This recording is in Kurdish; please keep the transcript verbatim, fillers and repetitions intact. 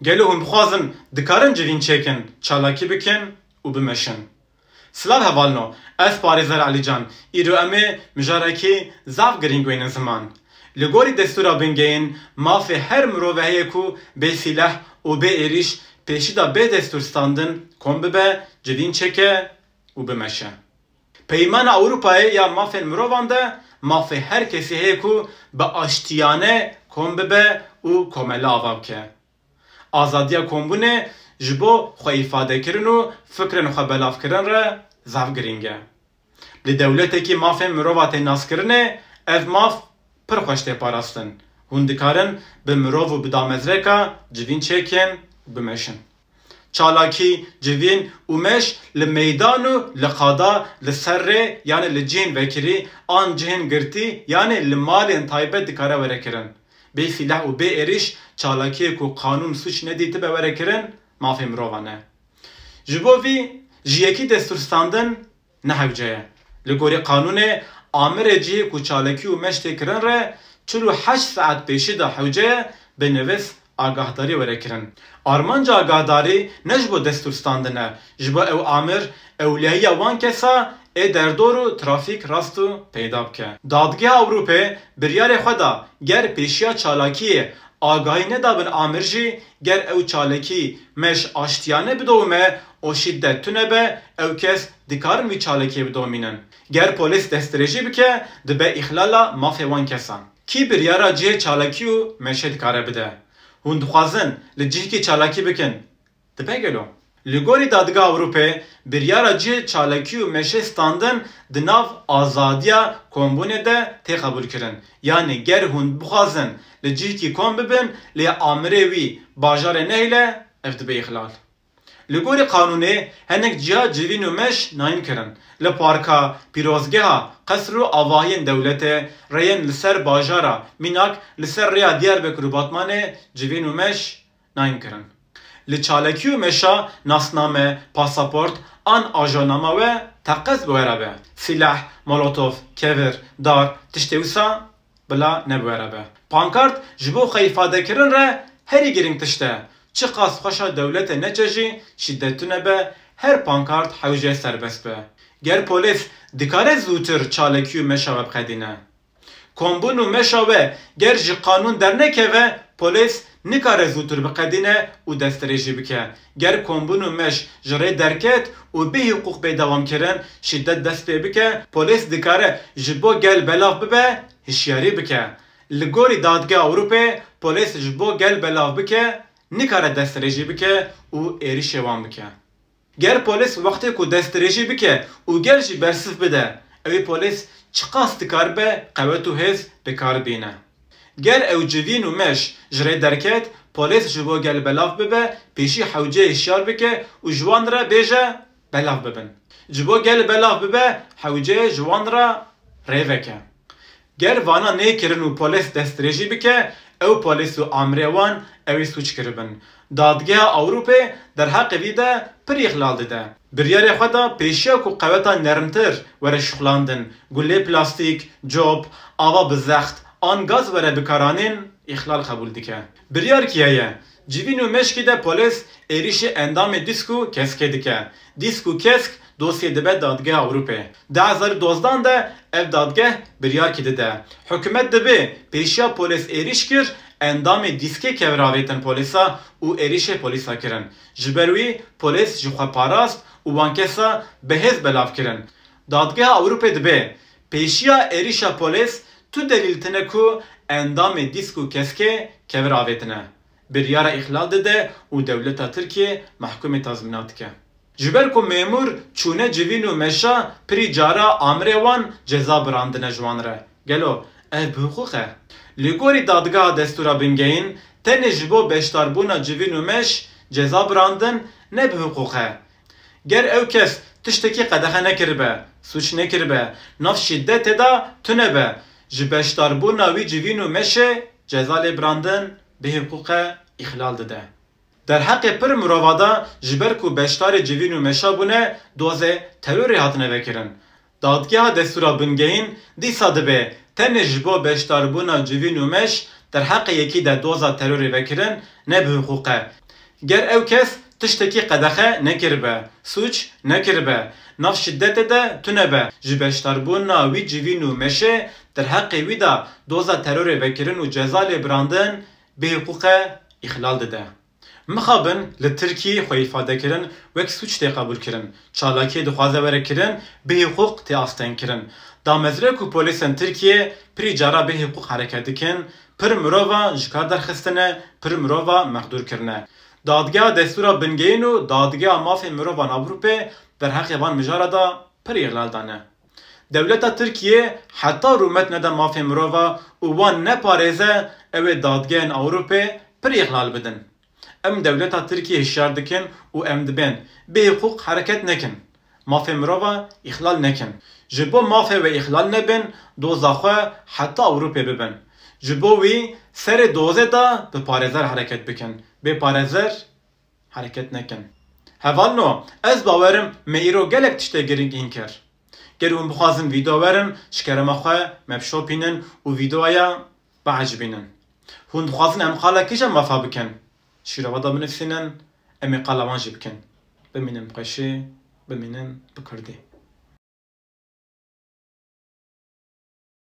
Gelo hûn bixwazin dikarin civîn çêkin, çalakî bikin û bimeşin. Silav hevalno, ez parêzer Elîcan. Îro em ê mijarekî zaf girîng wêne ziman. Li gorî destûra bingeyîn, mafê her mirove heye ku bê sîleh û bê êrîş pêşî de bê destûr standin kom bibe, civîn çêke û bimeşe. Peymana Ewropayê ya mafên mirovan de mafê her kesî heye ku bi aştiyane kom bibe û komele ava bike. Azadiya kombûnê ji bo xwe îfadekirin û fikrên xwe belavkirin re zaf girîng e. Li dewletekî mafên mirova tê naskirinê ev maf pir xweş tê parastin. Hûn dikarin bi mirov û bi damezreka civîn çêkin û bimeşin. Çalakî, civîn û meş li meydan û li qada, li ser rê, yanî li cihên vekirî an cihên girtî, yanî li malên taybet dikare were kirin. Bê sîleh û bê êrîş çalakiyê ku qanûn sûc nedîtibe were kirin, mafê mirovan e. Ji bo vî ji yekî destûrstandin ne hewce ye. Li gorî qanûnê, amirê cihê ku çalakî û meş tê kirin re çil û heşt saet pêşî de hewce ye bi nivîs agahdarî were kirin. Armanca agahdarî ne ji bo destûrstandin e, ji bo ew amir ewlehiya wan kesa ê derdor û trafîk rast û peyda bike. Dadgeha Ewropê biryarê xwe da ger pêşiya çalakiyê agahî nedabin amir jî, ger ew çalakî meş aştiyane bidowime û şîdet tune be, ew kes dikarin wî çalakiyê bidomînin. Ger polîs destdirêjî bike, dibe îxlala mafê wan kesan. Kî biryara cihê çalakî û meşê dikare bide? Hûn dixwazin li cihkî çalakî bikin? Dibe gelo? Li gorî Dadgeha Ewropê, biryara cihê çalakî û meşê standin di nav azadiya kombûnê de tê qebûlkirin. Yanî ger hûn bixwazin li cihkî kom bibin, lê amirê wî bajarê nehêle, ev dibe îxlal. Li gorî qanûnê hinek ciya civîn û meş nayîn kirin. Li parka, pîrozgeha, qesr û avahiyên dewletê, rêyên li ser bajara, mînak li ser rêya Diyarbekir û Batmanê civîn û meş nayîn kirin. Li çalakî û meşa nasname, pasaport an ajonama we teqez bi we re be. Sîleh, molotov, kevir, dar, tiştê wisa bila ne bi we re be. Pankart ji bo xwe îfadekirin re herî girîng tişt e. Çiqas xweşa dewletê neçe jî, şîdet tune be, her pankart hewce serbest be. Ger polîs dikare zûtir çalakî û meşa we biqedîne. Kombûn û meşa we ger ji qanûn dernekeve, polîs nikare zûtir biqedîne û destdirêjî bike. Ger kombûn û meş ji rê derket û bê hiqûq bê dewamkirin, şîdet dest pê bike, polîs dikare ji bo gel belav bibe, hişyarî bike. Li gorî Dadgeha Ewropê, polîs ji bo gel belav bike, nikare destdirêjî bike û êrîşê wan bike. Ger polîs wextê ku destdirêjî bike û gel jî bersiv bide, ewî polîs çiqas dikaribe qewet û hêz bi kar bîne. Ger ew civîn û meş ji rê derket, polîs ji bo gel belav bibe, pêşî hewceyê hişyar bike û ji wan re bêje belav bibin. Ji bo gel belav bibe, hewceyê ji wan re rê veke. Ger vana nêkirin û polîs destdirêjî bike, ew polîs û amirê wan ewî sûc kiribin. Dadgeha Ewropê derheqê vî de pir îxlal dide. Biryarê xwe da pêşiya ku qeweta nermtir were şuxlandin, gulê plastîk, cop, ava bi zext an gaz were bikaranîn, îxlal qebûl dike. Biryar kî heye? Civîn û meşkî de polîs êrîşê endamê dîsk û keskê dike. Dîsk û kesk dosyê dibe Dadgeha Ewropê. Du hezar û dozdan de ev dadgeh biryarkî dide. Hikûmet dibê pêşiya polîs êrîş kir, endamê dîskê kevir avêtin polîsa û êrîşê polîsa kirin. Ji ber wî polîs ji xwe parast û wan kesa bi hêz belav kirin. Dadgeha Ewropê dibê pêşiya êrîşa polîs tu delîl tine ku endamê dîsk û keskê kevir avêtine. Biryara îxlal dide û dewleta Tirkiyê mehkûmê tazmînat dike. Ji ber ku memûr çûne civîn û meşa, pirî cara amirê wan ceza birandine ji wan re. Gelo ev bi hiqûq e? Li gorî dadgeha destûra bingeyîn, tenê ji bo beşdarbûna civîn û meş ceza birandin ne bi hiqûq e. Ger ew kes tiştekî qedexe nekiribe, sûc nekiribe, nav şîdetê de tune be, ji beşdarbûna wî civîn û meşê ceza lê birandin bi hiqûqe îxlal dide. Derheqê pir mirova de ji ber ku beşdarê civîn û meşa bûne, dozê terorê hatine vekirin. Dadgeha destûra bingehîn dîsa dibe tenê ji bo beşdarbûna civîn û meş derheqê yekî de doza terorê vekirin ne bi hiqûq e. Ger ew kes tiştekî qedexe nekiribe, sûc nekiribe, nav şidetê de tunebe, ji beşdarbûna wî civîn û meşê derheqê wî de doza terorê vekirin û ceza lê birandin, bêhiqûq e, îxlal dide. Mixabin li Tirkiyê xwe îfade kirin wek sûc tê qebûl kirin, çalakiyê dixwaze were kirin, bêhiqûq tê astengkirin. Damezrêk û polîsên Tirkiyê pirî cara bêhiqûq hereket dikin, pir mirova ji kar derxistine, pir mirova mexdûr kirine. Dadgeha Destûra Bingehîn û Dadgeha Mafê Mirovan Ewropê derheqê van mijara de pir îxlal dane. Dewleta Tirkiyê heta rûmet nede mafê mirova û wan neparêze, ew ê dadgehên Ewropê pir îxlal bidin. Em dewleta Tirkiyê hişyar dikin û em dibên bêhiqûq hereket nekin. Mafê mirova îxlal nekin. Ji bo mafê we îxlal nebin, doza xwe heta Ewropê bibin. Ji bo wî serê dozê de bi parêzer hereket bikin. Bê parêzer hereket nekin. Hevalno, ez bawerim me îro gelek tiştê girîng hîn kir. Ger hûn bixwazin vîdeo werin, ji kerema xwe me bişopînin û vîdeoya biecibînin. Hûn dixwazin em qala kîjan mafa bikin? Şîrova de binivîsînin, em ê qala wan jî bikin. Bimînin bi xweşî, bimînin bi kurdî.